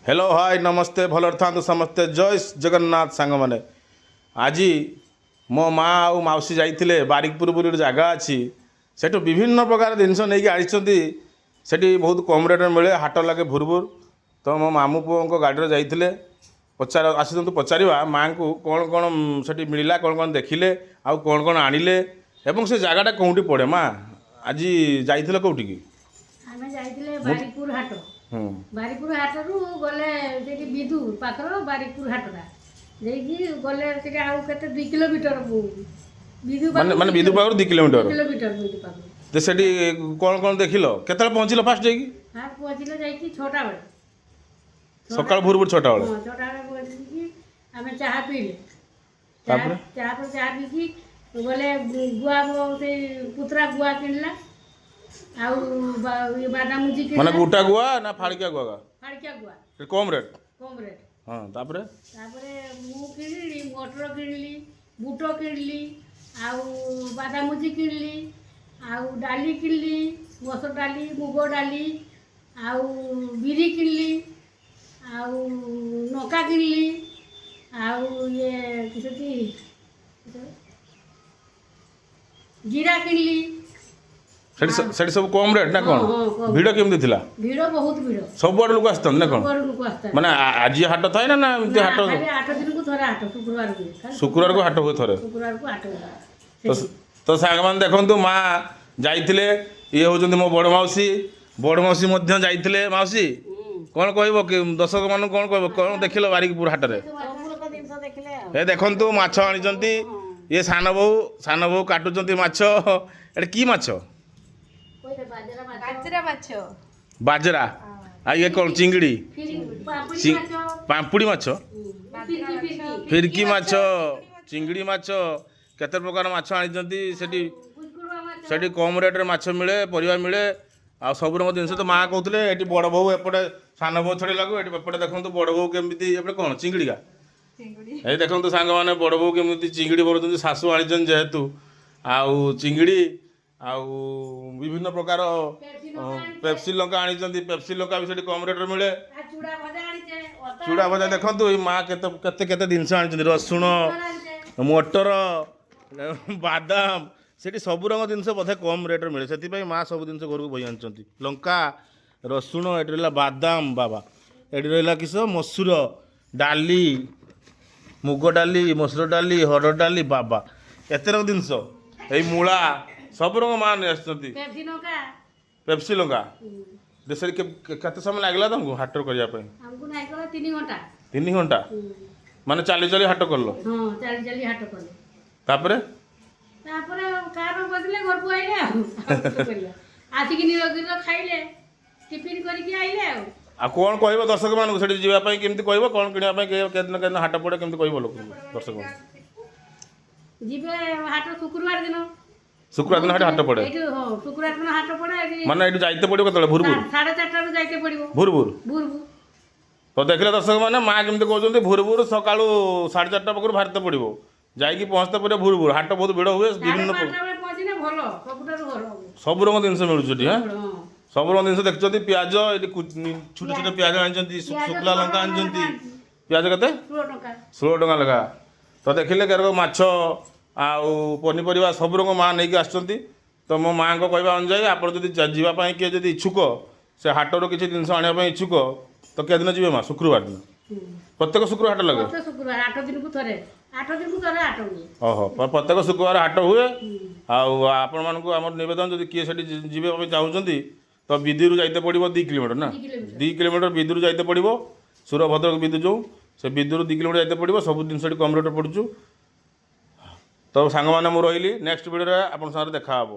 Hello, high, ନମସ୍ତେ। ଭଲରେ ଥାନ୍ତୁ ସମସ୍ତେ। ଜୟ ଜଗନ୍ନାଥ। ସାଙ୍ଗମାନେ, ଆଜି ମୋ ମା ଆଉ ମାଉସୀ ଯାଇଥିଲେ ବାରିକପୁର ବୋଲି ଗୋଟେ ଜାଗା ଅଛି। ସେଠୁ ବିଭିନ୍ନ ପ୍ରକାର ଜିନିଷ ନେଇକି ଆସିଛନ୍ତି। ସେଠି ବହୁତ କମ୍ ରେଟ୍ରେ ମିଳେ, ହାଟ ଲାଗେ ଭୁରଭୁର। ତ ମୋ ମାମୁଁ ପୁଅଙ୍କ ଗାଡ଼ିରେ ଯାଇଥିଲେ। ଆସନ୍ତୁ ପଚାରିବା ମାଆଙ୍କୁ, କ'ଣ କ'ଣ ସେଠି ମିଳିଲା, କ'ଣ କ'ଣ ଦେଖିଲେ ଆଉ କ'ଣ କ'ଣ ଆଣିଲେ ଏବଂ ସେ ଜାଗାଟା କେଉଁଠି ପଡ଼େ। ମା, ଆଜି ଯାଇଥିଲ କେଉଁଠିକି? ଆମେ ଯାଇଥିଲେ ବାରିକପୁର ହାଟ। ବାରିକପୁର ହାଟରୁ ଗଲେ ସେଠି ବିଦୁ ପାଖର ବାରିକପୁର ହାଟଟା ଦେଇକି ଗଲେ ସେଠି ଆଉ କେତେ 2 କିଲୋମିଟର ବିଦୁ। ମାନେ ବିଦୁ ପାଖରୁ 2 କିଲୋମିଟର? କିଲୋମିଟର ବିଦୁ ପାଖରୁ। ତ ସେଠି କ'ଣ କ'ଣ ଦେଖିଲ? କେତେବେଳେ ପହଞ୍ଚିଲ ଫାଷ୍ଟ ଯାଇକି? ଫାଷ୍ଟ ପହଞ୍ଚିଲେ ଯାଇକି 6ଟା ବେଳେ। ସକାଳ ଭୋର ଭୋର 6ଟା ବେଳେ? ହଁ, 6ଟା ବେଳେ ପହଞ୍ଚିକି ଆମେ ଚାହା ପିଇଲେ। ଚାହା ତାପରେ? ଚାହା ପରେ ଚାହା ପିଇକି ଗଲେ ଗୁଆ, ମୋ ସେଇ ପୁତୁରା ଗୁଆ କିଣିଲା ଆଉ ଇଏ ବାଦାମୁଜି ମାନେ କିଣିଲା। ଗୋଟା ଗୁଆ ନା ଫାଳିକିଆ ଗୁଆ? ଫାଳିକିଆ ଗୁଆ। କମ୍ ରେଟ୍? କମ୍ ରେଟ୍। ହଁ, ତାପରେ? ତାପରେ ମୁଁ କିଣିଲି, ମଟର କିଣିଲି, ବୁଟ କିଣିଲି ଆଉ ବାଦାମୁଜି କିଣିଲି ଆଉ ଡାଲି କିଣିଲି, ମସୁର ଡାଲି, ମୁଗ ଡାଲି ଆଉ ବିରି କିଣିଲି ଆଉ ଲଙ୍କା କିଣିଲି ଆଉ ଇଏ ସେଠି ଜିରା କିଣିଲି। ସେଠି ସବୁ କମ୍ ରେଟ୍ ନା କ'ଣ? ହଁ, କମ୍। ଭିଡ଼ କେମିତି ଥିଲା? ଭିଡ଼, ବହୁତ ଭିଡ଼। ସବୁଆଡ଼ୁ ଲୋକ ଆସିଥାନ୍ତି ନା କ'ଣ? ସବୁଆଡ଼ୁ ଲୋକ ଆସିଥାନ୍ତି। ମାନେ ଆଜି ହାଟ ଥାଏ ନା ଏମିତି ନା, ହାଟ? ଖାଲି 8 ଦିନକୁ ଥରେ ହାଟ, ଶୁକ୍ରବାର ହୁଏ ଖାଲି। ଶୁକ୍ରବାରକୁ ହାଟ ହୁଏ ଥରେ। ଶୁକ୍ରବାରକୁ ହାଟ ହୁଏ ତ ସେଠି। ତ ସାଙ୍ଗମାନେ, ଦେଖନ୍ତୁ, ମା ଯାଇଥିଲେ। ଇଏ ହେଉଛନ୍ତି ମୋ ବଡ଼ ମାଉସୀ। ବଡ଼ ମାଉସୀ ମଧ୍ୟ ଯାଇଥିଲେ। ମାଉସୀ, କ'ଣ କହିବ କି ଦର୍ଶକମାନଙ୍କୁ? କ'ଣ କହିବ, କ'ଣ ଦେଖିଲ ବାରିକପୁର ହାଟରେ? ସବୁ ଲୋକ ଜିନିଷ ଦେଖିଲେ ଆଉ। ଏ ଦେଖନ୍ତୁ, ମାଛ ଆଣିଛନ୍ତି। ଇଏ ସାନ ବୋହୂ, ସାନ ବୋହୂ କାଟୁଛନ୍ତି ମାଛ। ଏଟା କି ମାଛ? କହିଲେ ବାଜରା ମାଛ। ବାଜରା ମାଛ। ବାଜରା। ଆଉ ଇଏ କ'ଣ, ଚିଙ୍ଗିଡ଼ି? ପାମ୍ପୁଡ଼ି ମାଛ। ପାମ୍ପୁଡ଼ି ମାଛ। ଫିରକି, ଫିରକି। ଫିରକି ମାଛ, ଚିଙ୍ଗିଡ଼ି ମାଛ, କେତେ ପ୍ରକାର ମାଛ ଆଣିଛନ୍ତି ସେଠି। କୁଚକୁରୁଆ ମାଛ। ସେଠି କମ୍ ରେଟ୍ରେ ମାଛ ମିଳେ, ପରିବା ମିଳେ ଆଉ ସବୁ ରକମ ଜିନିଷ ତ ମା କହୁଥିଲେ। ଏଠି ବଡ଼ ବୋହୂ, ଏପଟେ ସାନ ବୋହୂ ଛଡ଼େଇଲାକୁ ଏଠି ଏପଟେ ଦେଖନ୍ତୁ ବଡ଼ ବୋହୂ କେମିତି, ଏପଟେ କ'ଣ ଚିଙ୍ଗିଡ଼ିକା? ଚିଙ୍ଗୁଡ଼ି। ଏଇ ଦେଖନ୍ତୁ ସାଙ୍ଗମାନେ, ବଡ଼ ବୋହୂ କେମିତି ଚିଙ୍ଗିଡ଼ି ବନଉଛନ୍ତି। ଶାଶୁ ଆଣିଛନ୍ତି ଯେହେତୁ, ଆଉ ଚିଙ୍ଗିଡ଼ି ଆଉ ବିଭିନ୍ନ ପ୍ରକାର ପେପ୍ସି ଲଙ୍କା ଆଣିଛେ। ପେପ୍ସି ଲଙ୍କା ଆଣିଛନ୍ତି। ପେପ୍ସି ଲଙ୍କା ବି ସେଠି କମ୍ ରେଟ୍ରେ ମିଳେ। ଆଉ ଚୁଡ଼ା ଭଜା ଆଣିଛେ, ଅଟା। ଚୁଡ଼ା ଭଜା। ଦେଖନ୍ତୁ, ଏଇ ମା କେତେ କେତେ କେତେ ଜିନିଷ ଆଣିଛନ୍ତି, ରସୁଣ, ଆଣିଛେ। ମଟର, ବାଦାମ। ସେଠି ସବୁ ରକମ ଜିନିଷ ବୋଧେ କମ୍ ରେଟ୍ରେ ମିଳେ, ସେଥିପାଇଁ ମା ସବୁ ଜିନିଷ ଘରକୁ ବୋହି ଆଣିଛନ୍ତି। ଲଙ୍କା, ରସୁଣ, ଏଠି ରହିଲା ବାଦାମ, ବାବା, ଏଠି ରହିଲା କିସ, ମସୁର ଡାଲି, ମୁଗ ଡାଲି, ମସୁର ଡାଲି, ହରଡ଼ ଡାଲି, ବାବା, ଏତେ ରକମ ଜିନିଷ। ଏଇ ମୂଳା, ସବୁ ରକମ ମା ନେଇ ଆସିଛନ୍ତି। ପେପ୍ସି ଲଙ୍କା। ପେପ୍ସି ଲଙ୍କା। ଦେଶରେ କେତେ ସମୟ ଲାଗିଲା ତମକୁ ହାଟ କରିବା ପାଇଁ? ଆମକୁ ନାଇଁ କଲା 3 ଘଣ୍ଟା। 3 ଘଣ୍ଟା? ମାନେ ଚାଲି ଚାଲି ହାଟ କଲ? ହଁ, ଚାଲି ଚାଲି ହାଟ କଲେ। ତାପରେ? ତାପରେ କାର ବସିଲେ, ଘରକୁ ଆଇଲେ। ଆଉ ଆଉ କଣ କରିବା? ଆସିକି ନୀଳଗିରିର ଖାଇଲେ, ଟିଫିନ୍ କରିକି ଆଇଲେ ଆଉ। ଆଉ କ'ଣ କହିବ ଦର୍ଶକମାନଙ୍କୁ? ସେଠି ଯିବା ପାଇଁ କେମିତି କହିବ? କ'ଣ କିଣିବା ପାଇଁ, କେଦିନ କେଦିନ ହାଟ ପଡ଼େ, କେମିତି କହିବ ଲୋକଙ୍କୁ, ଦର୍ଶକମାନଙ୍କୁ? ଯିବେ ହାଟ ଶୁକ୍ରବାର ଦିନ। ଶୁକ୍ରବାର ଦିନ ହାଟ ପଡ଼େ? ଏଇଠି, ହଁ, ଶୁକ୍ରବାର ଦିନ ହାଟ ପଡ଼େ ଏଠି। ମାନେ ଏଇଠୁ ଯାଇତେ ପଡ଼ିବ କେତେବେଳେ? ଭୁର ଭୁର? 4:30ରୁ ଯାଇତେ ପଡ଼ିବ। ଭୁର ଭୁର? ଭୁର ଭୁର। ତ ଦେଖିଲେ ଦର୍ଶକମାନେ, ମା କେମିତି କହୁଛନ୍ତି, ଭୁର ଭୁର ସକାଳୁ 4:30 ପାଖରୁ ବାହାରିତେ ପଡ଼ିବ, ଯାଇକି ପହଞ୍ଚତେ ପଡ଼ିବ ଭୁର ଭୁର। ହାଟ ବହୁତ ଭିଡ଼ ହୁଏ। ବିଭିନ୍ନ 5:30 ବେଳେ ପହଞ୍ଚିଲେ ଭଲ, ସବୁଠାରୁ ଭଲ ହବ। ସବୁ ରକମ ଜିନିଷ ମିଳୁଛି ଏଠି। ହଁ। ହଁ। ସବୁ ରକମ ଜିନିଷ ଦେଖୁଛନ୍ତି। ପିଆଜ ଏଠି ଛୋଟ ଛୋଟ ପିଆଜ ଆଣିଛନ୍ତି, ପିଆଜ ଶୁଖିଲା ଲଙ୍କା 16 ଆଣିଛନ୍ତି। ଟଙ୍କା ଆଣିଛି। ପିଆଜ କେତେ? 16 ଟଙ୍କା। 16 ଟଙ୍କା ଲେଖା। ତ ଦେଖିଲେ, କେରକ ମାଛ ଆଉ ପନିପରିବା ସବୁ ରକମ ମା ନେଇକି ଆସୁଛନ୍ତି। ତ ମୋ ମାଆଙ୍କ କହିବା ଅନୁଯାୟୀ, ଆପଣ ଯଦି ଯିବା ପାଇଁ କିଏ ଯଦି ଇଚ୍ଛୁକ, ସେ ହାଟରୁ କିଛି ଜିନିଷ ଆଣିବା ପାଇଁ ଇଚ୍ଛୁକ, ତ କେଦିନ ଯିବେ ମା? ଶୁକ୍ରବାର ଦିନ? ପ୍ରତ୍ୟେକ ଶୁକ୍ରବାର ହାଟ ଲାଗେ? ପ୍ରତ୍ୟେକ ଶୁକ୍ରବାର, 8 ଦିନକୁ ଥରେ, 8 ଦିନକୁ ଥରେ ହାଟ ହୁଏ। ଓହୋ, ପ୍ରତ୍ୟେକ ଶୁକ୍ରବାର ହାଟ ହୁଏ। ଆଉ ଆପଣମାନଙ୍କୁ ଆମର ନିବେଦନ, ଯଦି କିଏ ସେଠି ଯିବା ପାଇଁ ଚାହୁଁଛନ୍ତି, ତ ବିଦିରୁ ଯାଇତେ ପଡ଼ିବ 2 କିଲୋମିଟର ନା? 2 କିଲୋମିଟର। 2 କିଲୋମିଟର ବିଦିରୁ ଯାଇତେ ପଡ଼ିବ। ସୁର ଭଦ୍ରକ ବିଦୁ ଯେଉଁ, ସେ ବିଦୁରୁ 2 କିଲୋମିଟର ଯାଇତେ ପଡ଼ିବ। ସବୁ ଜିନିଷ ଏଠି କମ୍ ରେଟ୍ରେ ପଡ଼ୁଛୁ। ତ ସାଙ୍ଗମାନେ, ମୁଁ ରହିଲି। ନେକ୍ସଟ ଭିଡ଼ିଓରେ ଆପଣଙ୍କ ସାଙ୍ଗରେ ଦେଖା ହେବ।